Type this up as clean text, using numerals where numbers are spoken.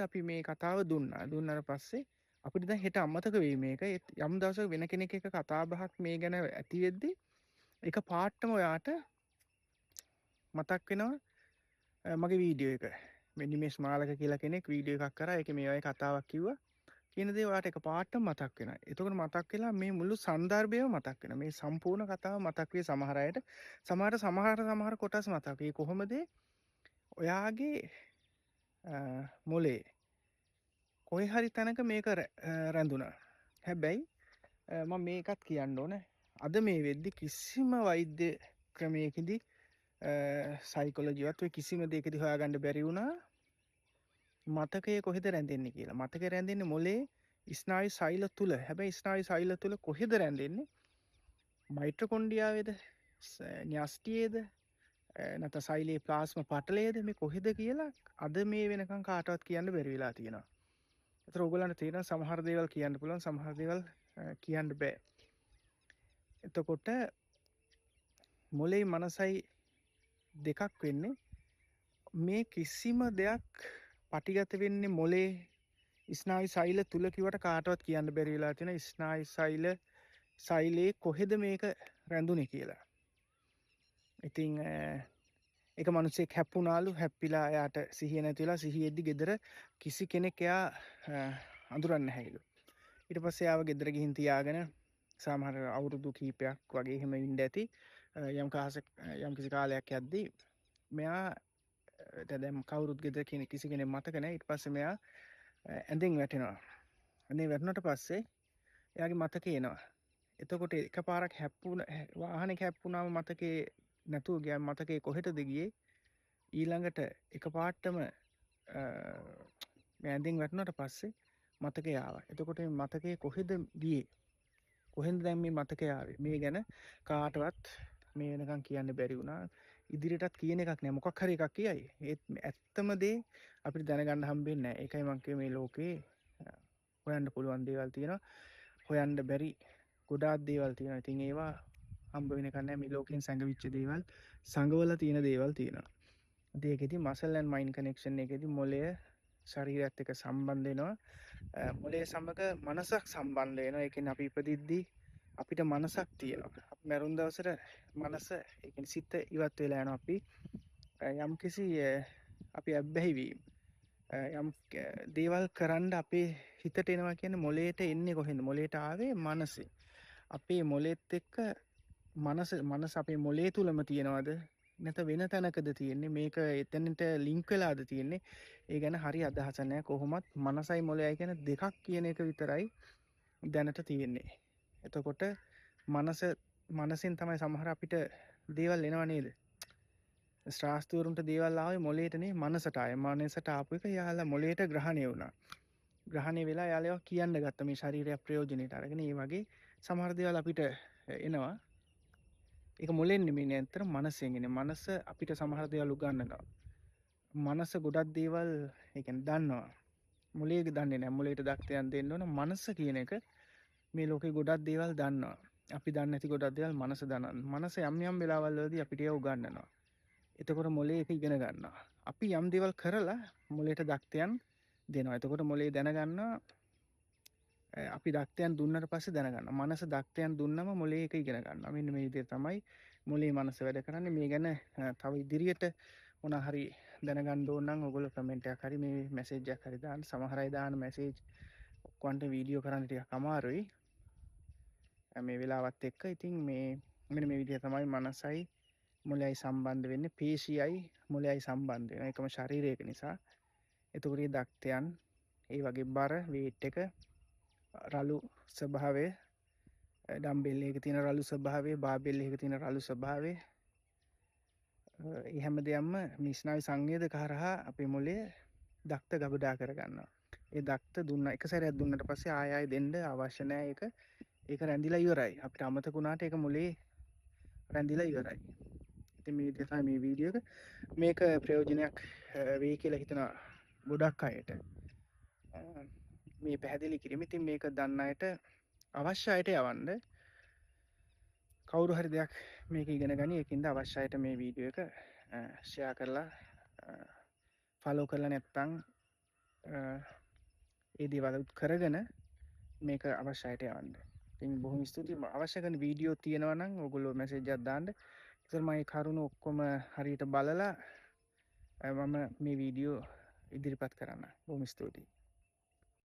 අපි මේ කතාව දුන්නා. දුන්නාට පස්සේ අපිට දැන් හෙට අමතක වෙයි මේක. ඒත් යම් දවසක වෙන කෙනෙක් එක්ක කතා බහක් මේ ගැන ඇති වෙද්දි එක පාටම ඔයාට මතක් වෙනවා මගේ වීඩියෝ එක. මේ නිමේෂ් මාලක කියලා කෙනෙක් වීඩියෝ එකක් කරා. ඒකේ මේ වගේ කතාවක් කිව්වා. කියන දේ ඔයාට එක පාටම මතක් වෙනවා. එතකොට මතක් වෙලා මේ මුළු සන්දර්භයම මතක් වෙනවා. මේ සම්පූර්ණ කතාව මතක් වේ සමහර අයට. සමහර සමහර සමහර කොටස් මතක් වෙයි. කොහොමද ඔයාගේ මොලේ කොහේ හරි තැනක මේක රැඳුණා. හැබැයි මම මේකත් කියන්න ඕන. අද මේ වෙද්දි කිසිම වෛද්‍ය ක්‍රමයකදී සයිකොලොජිවත් ඔය කිසිම දෙයකදී හොයාගන්න බැරි වුණා මතකය කොහෙද රැඳෙන්නේ කියලා. මතකය රැඳෙන්නේ මොලේ ස්නායු සෛල තුල. හැබැයි ස්නායු සෛල තුල කොහෙද රැඳෙන්නේ? මයිටොකොන්ඩ්‍රියාවේද? න්‍යෂ්ටියේද? නැත්නම් සෛලයේ ප්ලාස්මා පටලයේද මේ කොහෙද කියලා අද මේ වෙනකන් කාටවත් කියන්න බැරි වෙලා තියෙනවා. ඒතර ඕගොල්ලන්ට තේරෙනවා සමහර දේවල් කියන්න පුළුවන්, සමහර දේවල් කියන්න බෑ. එතකොට මොලේ මනසයි දෙකක් වෙන්නේ. මේ කිසිම දෙයක් පටිගත වෙන්නේ මොලේ ස්නායු සෛල තුල කිව්වට කාටවත් කියන්න බැරි වෙලා තියෙන ස්නායු සෛලයේ කොහෙද මේක රැඳුනේ කියලා. ඉතින් එක මිනිහෙක් හැප්පුණාලු. හැප්පිලා එයාට සිහිය නැති වෙලා සිහිය එද්දි ගෙදර කිසි කෙනෙක් එයා අඳුරන්නේ නැහැලු. ඊට පස්සේ එයාව ගෙදර ගිහින් තියාගෙන සමහර අවුරුදු කීපයක් වගේ එහෙම ඉන්න ඇති. යම් කිසි කාලයක් යද්දි මෙයා දැන් කවුරුත් ගෙදර කිසි කෙනෙක් මතක නැහැ. ඊට පස්සේ මෙයා ඇඳෙන් වැටෙනවා. ඇඳෙන් වැටුණාට පස්සේ එයාගේ මතකේ එනවා. එතකොට එකපාරක් වාහනේක හැප්පුණාම මතකේ නැතුව ගියා. මතකේ කොහෙටද ගියේ? ඊළඟට එකපාරටම මේ ඇඳෙන් වැටුණාට පස්සේ මතකේ ආවා. එතකොට මේ මතකේ කොහෙද ගියේ? කොහෙන්ද දැන් මේ මතකේ ආවේ? මේ ගැන කාටවත් මේ වෙනකන් කියන්න බැරි වුණා. ඉදිරියටත් කියන එකක් නෑ. මොකක් හරි එකක් කියයි. ඒත් ඇත්තම දේ අපිට දැනගන්න හම්බෙන්නේ නෑ. ඒකයි මං කිව්වේ මේ ලෝකේ හොයන්න පුළුවන් දේවල් තියෙනවා. හොයන්න බැරි ගොඩාක් දේවල් තියෙනවා. ඉතින් ඒවා හම්බ වෙන එකක් නෑ. මේ ලෝකෙන් සැඟවිච්ච දේවල්, සඟවලා තියෙන දේවල් තියෙනවා. ඉතින් ඒකෙදි මසල් ඇන්ඩ් මයින්ඩ් කනෙක්ෂන් එකේදී මොළය ශරීරයත් එක්ක සම්බන්ධ වෙනවා. මොළය සමග මනසක් සම්බන්ධ වෙනවා. ඒ කියන්නේ අපි ඉපදිද්දී අපිට මනසක් තියෙනවා. අපි මැරුණ දවසට මනස, ඒ කියන්නේ සිත ඉවත් වෙලා යනවා. අපි යම්කිසි අපි ඇබ්බැහි වීම, යම් දේවල් කරන්න අපේ හිතට එනවා කියන්නේ මොළයට එන්නේ කොහෙන්ද? මොළයට ආවේ මනසේ. අපේ මොළෙත් එක්ක මනස අපේ මොළේ තුලම තියෙනවද? නැත්නම් වෙන තැනකද තියෙන්නේ? මේක එතනට ලින්ක් වෙලාද තියෙන්නේ? ඒ ගැන හරි අදහසක් නෑ. කොහොමත් මනසයි මොළයයි කියන දෙකක් කියන එක විතරයි දැනට තියෙන්නේ. එතකොට මනසෙන් තමයි සමහර අපිට දේවල් එනවා නේද? ශාස්ත්‍රවරුන්ට දේවල් ආවේ මොළයට නේ, මනසට ආවේ. මනසට ආපු එක යාලා මොළයට ග්‍රහණය වුණා. ග්‍රහණය වෙලා යාලා ඒවා කියන්න ගත්තා මේ ශරීරය ප්‍රයෝජනෙට අරගෙන. ඒ වගේ සමහර දේවල් අපිට එනවා. ඒක මොළෙන් නෙමෙයි නේ, ඇත්තටම මනසෙන් එන්නේ. මනස අපිට සමහර දේවල් උගන්වනවා. මනස ගොඩක් දේවල්, ඒ කියන්නේ දන්නවා. මොළේ දන්නේ නෑ. මොළේට දක්තයන් දෙන්න ඕන. මනස කියන එක මේ ලෝකේ ගොඩක් දේවල් දන්නවා. අපි දන්නේ නැති ගොඩක් දේවල් මනස දන්නවා. මනස යම් යම් වෙලාවල් වලදී අපිට ඒවා උගන්වනවා. එතකොට මොළේ ඒක ඉගෙන ගන්නවා. අපි යම් දේවල් කරලා මොළේට දක්තයන් දෙනවා. එතකොට මොළේ දැනගන්නවා, අපි දක්තයන් දුන්නට පස්සේ දැනගන්නවා. මනස දක්තයන් දුන්නම මොළේ ඒක ඉගෙන ගන්නවා. මෙන්න මේ විදිහට තමයි මොළේ මනස වැඩ කරන්නේ. මේ ගැන තව ඉදිරියට මොන හරි දැනගන්න ඕන නම් ඔයගොල්ලෝ කමෙන්ට් එකක් හරි මේ මැසේජ් එකක් හරි දාන්න. සමහර අය දාන මැසේජ් ඔක්කොන්ට වීඩියෝ කරන්න ටිකක් අමාරුයි. මේ වෙලාවත් එක්ක. ඉතින් මෙන්න මේ විදිහ තමයි මනසයි මොළයයි සම්බන්ධ වෙන්නේ. පේශියයි මොළයයි සම්බන්ධ වෙනවා. ඒකම ශරීරයක නිසා. එතකොට මේ දක්තයන් ඒ වගේ බර වේට් එක, රළු ස්වභාවය, ඩම්බෙල් එකක තියෙන රළු ස්වභාවය, බාබෙල් එකක තියෙන රළු ස්වභාවය, ඒ හැම දෙයක්ම මේ ස්නායු සංවේදක හරහා අපේ මොළය දක්ත ගබඩා කරගන්නවා. ඒ දක්ත දුන්න එක සැරයක් දුන්නට පස්සේ ආය ආය දෙන්න අවශ්‍ය නෑ. ඒක රැඳිලා ඉවරයි. අපිට අමතක වුණාට ඒක මොළේ රැඳිලා ඉවරයි. ඉතින් මේ විදිහට තමයි මේ වීඩියෝ එක. මේක ප්‍රයෝජනයක් වෙයි කියලා හිතන ගොඩක් අයට. මේ පැහැදිලි කිරීම. ඉතින් මේක දන්න අයට අවශ්‍ය අයට යවන්න. කවුරු හරි දෙයක් මේක ඉගෙන ගනි. ඒකින්ද අවශ්‍ය අයට මේ වීඩියෝ එක ෂෙයා කරලා ෆලෝ කරලා නැත්නම් ඒ දේවල් කරගෙන මේක අවශ්‍ය අයට යවන්න. ඉතින් බොහොම ස්තුතියි. අවශ්‍ය කරන වීඩියෝ තියෙනවා නම් ඔයගොල්ලෝ මැසේජ් එකක් දාන්න. ඒතර මම ඒ කරුණු ඔක්කොම හරියට බලලා මම මේ වීඩියෝ ඉදිරිපත් කරන්න. බොහොම ස්තුතියි.